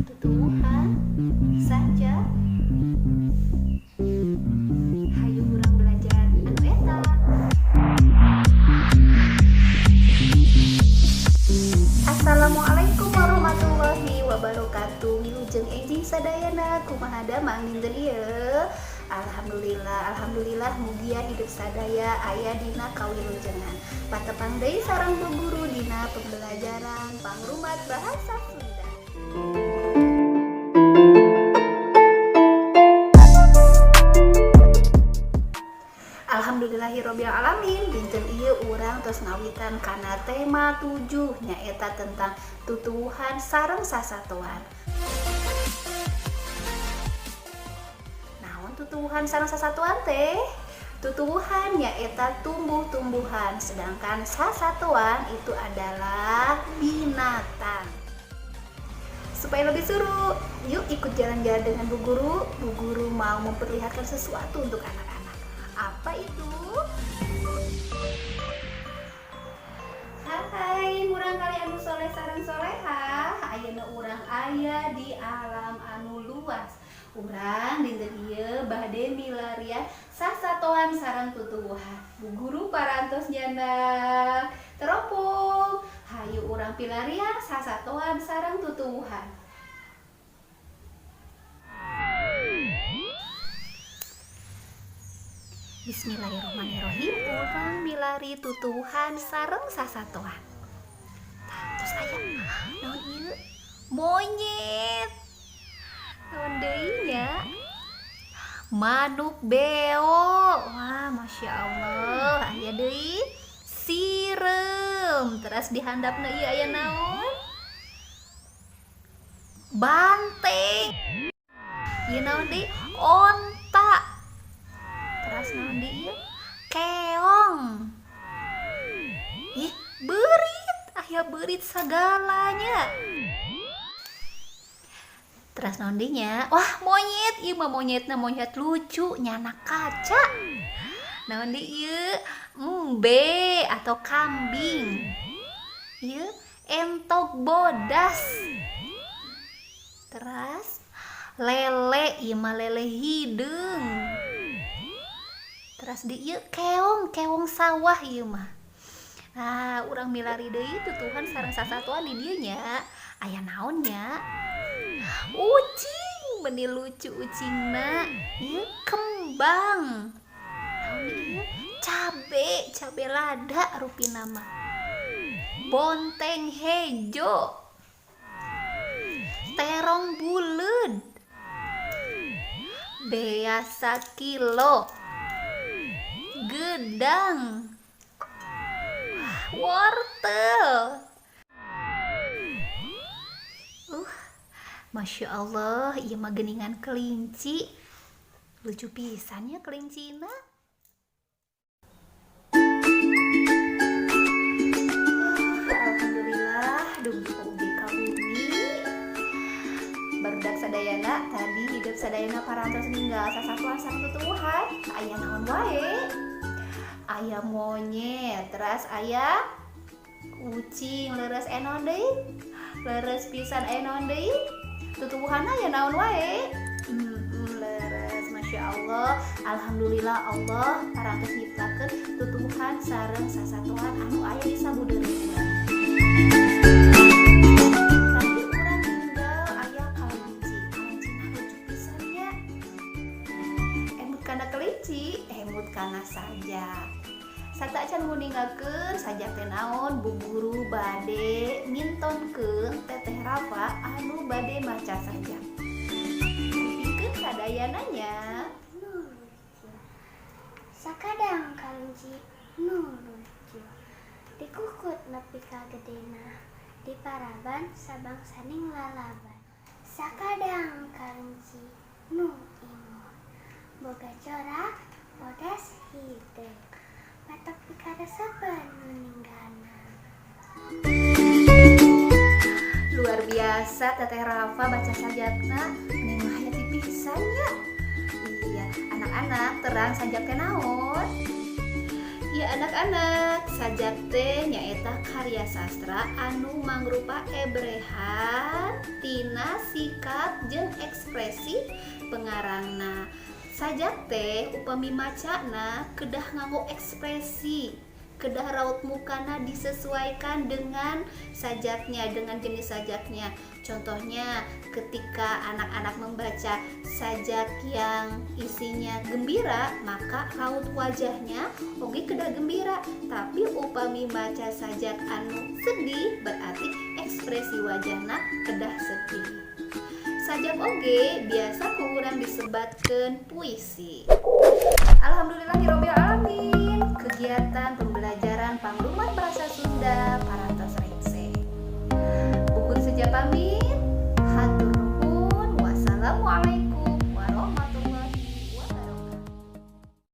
Tutuwuhan, saja. Hayu urang belajar anu eta. Assalamualaikum warahmatullahi wabarakatuh. Wilujeng enjing sadayana, kumaha damang dinten ieu? Alhamdulillah, alhamdulillah, mugia hidup sadaya aya dina kawilujengan. Patepang deui sareng Bu Guru dina pembelajaran pangrumat bahasa Sunda. Alhamdulillahirabbil alamin, dinten ieu urang tos ngawitan kana tema 7, nyaeta tentang tutuwuhan sareng sasatoan. Naon tutuwuhan sareng sasatoan teh? Tutuwuhan nyaeta tumbuh-tumbuhan, sedangkan sasatoan itu adalah binatang. Supaya lebih seru, yuk ikut jalan-jalan dengan Bu Guru. Bu Guru mau memperlihatkan sesuatu untuk anak-anak. Apa itu? Hai, murang kali anu soleh sareng soleha. Ayeuna urang aya di alam anu luas. Urang dinten ieu bade milarian sasatoan sareng tutuwuhan. Bu Guru parantos nyandak teropong. Hayu urang pilarian sasatoan sareng tutuwuhan. Bismillahirrahmanirrahim. Urang milari tutuwuhan sareng sasatoan. Tah, terus aya naon ieu? Monyet. Naon deui nya? Manuk beo. Wah, masya Allah. Aya deui sireum. Terus dihandapna ieu aya naon? Banteng. Ieu naon deui? Onta. Terus naon deui ieu? Keong. Ih, beurit. Aya beurit sagalanya. Terus naon deui nya? Wah, monyet. Ieu mah monyetna monyet lucu, nyana kaca. Naon deui ieu? Embe atau kambing. Ieu entok bodas. Terus lele, ieu mah lele hideung. Terus di ieu keong, keong sawah ieu mah. Nah, urang milari deui tutuwuhan sareng sasatoan di dieu nya. Aya naon nya? Ucing, meni lucu ucingna. Ieu kembang. Naon deui ieu? Cabe, cabe lada rupina mah. Bonteng hejo. Terong buleud. Bea sakilo. Gedang. Wah, wortel. Masya Allah, ieu mah geuningan kelinci. Lucu pisan nya kelincina. Alhamdulillah, dugi oge ka bumi. Barudak sadayana tadi hidup sadayana parantos ninggal sasatoan sareng tutuwuhan. Aya naon wae? Aya monyet, terus aya ucing, leres naon deui? Leres pisan aya naon deui? Tutuwuhanna aya naon wae? Leres, masya Allah. Alhamdulillah Allah parantos nyiptakeun tutuwuhan sareng sasatoan anu aya di sabudeureun urang. Tadi urang ninggal aya kelinci. Kalincina lucu pisan nya. Emut kana kelinci, emut kana sajak. Sateuacan nguningakeun sajak teh naon, Bu Guru bade mintonkeun Teteh Rafa anu bade maca sajak. Kupingkeun sadayana nya. Nu lucu. Sakadang kalinci nu lucu. Dikukut nepi ka gedena. Diparaban sabangsaning lalaban. Sakadang kalinci nu imut. Boga corak bodas hideung. Matak pikaresepeun nu ninggana. Luar biasa Teteh Rafa baca sajakna meni mahayati pisan nya. Iya, anak-anak terang sajak teh naon? Iya anak-anak, sajak teh nyaeta karya sastra anu mangrupa ebrehan tina dina sikap jeung ekspresi pengarangna. Sajak teh upami macana kedah nganggo ekspresi, kedah raut mukana disesuaikan dengan sajaknya, dengan jenis sajaknya. Contohnya, ketika anak-anak membaca sajak yang isinya gembira, maka raut wajahnya oge kedah gembira. Tapi upami maca sajak anu sedih, berarti ekspresi wajahna kedah sedih. Sajak oge biasa ku urang disebatkeun puisi. Alhamdulillahirobbil alamin.